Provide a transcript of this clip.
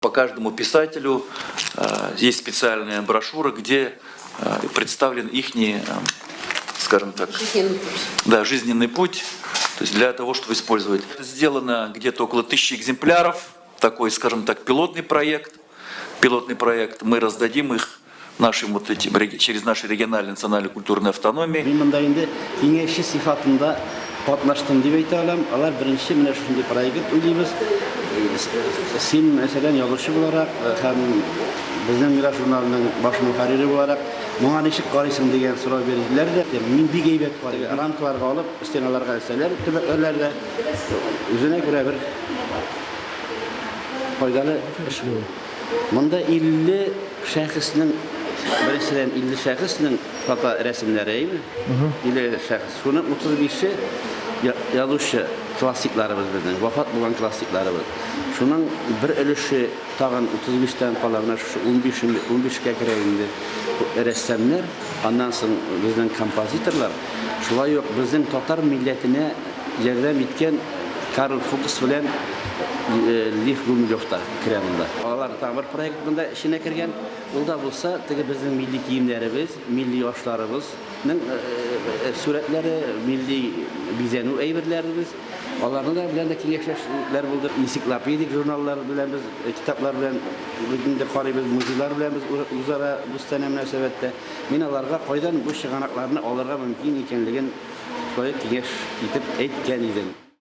По каждому писателю есть специальная брошюра, где представлен их, скажем так, Жизненный путь. Да, жизненный путь, то есть для того, чтобы использовать. Сделано где-то около 1000 экземпляров, такой, скажем так, пилотный проект. Пилотный проект, мы раздадим их нашим вот этим, через наши региональные национальные культурные автономии. Мин монда инде киңәшче сыйфатында катнаштым дип әйтә алам. Алар беренче менә шушындый проект уйлыйбыз. Син, мәсәлән, язучы буларак һәм Безнең мирас журналының баш мөхәррире буларак, моңа ничек карыйсың дигән сорау бирделәр дә, мин бик әйбәт карыйм. Рамкаларга алып, стеналарга элсәләр, төбәкләрдә үзенә күрә бер файдалы эш бу. Монда 50 шәхеснең, беренчедән 50 шәхеснең фото рәсемнәре, әйеме? 50 шәхес. Шуның 35-е язучы классикларыбыз безнең, вафат булган классикларыбыз. Шуның бер өлеше тагын 35 тән кала менә шушы 15 15-кә керә инде рәссамнар, аннан соң безнең композиторлар, шулай ук безнең татар милләтенә ярдәм иткән Карл Фукс белән Лев Гумилев та керә монда. Алар тагын бер проект монда эченә кергән. Ул да булса теге безнең милли киемнәребез, милли ашларыбызның сурәтләре, милли бизәнү әйберләребез. Аларны да белән дә киңәшләшүләр булды. Энциклопедик журналлар белән без, китаплар белән инде карыйбыз, музейлар белән без үзара дустанә мөнәсәбәттә. Мин аларга кайдан бу чыганакларны алырга мөмкин икәнлеген шулай киңәш итеп әйткән идем.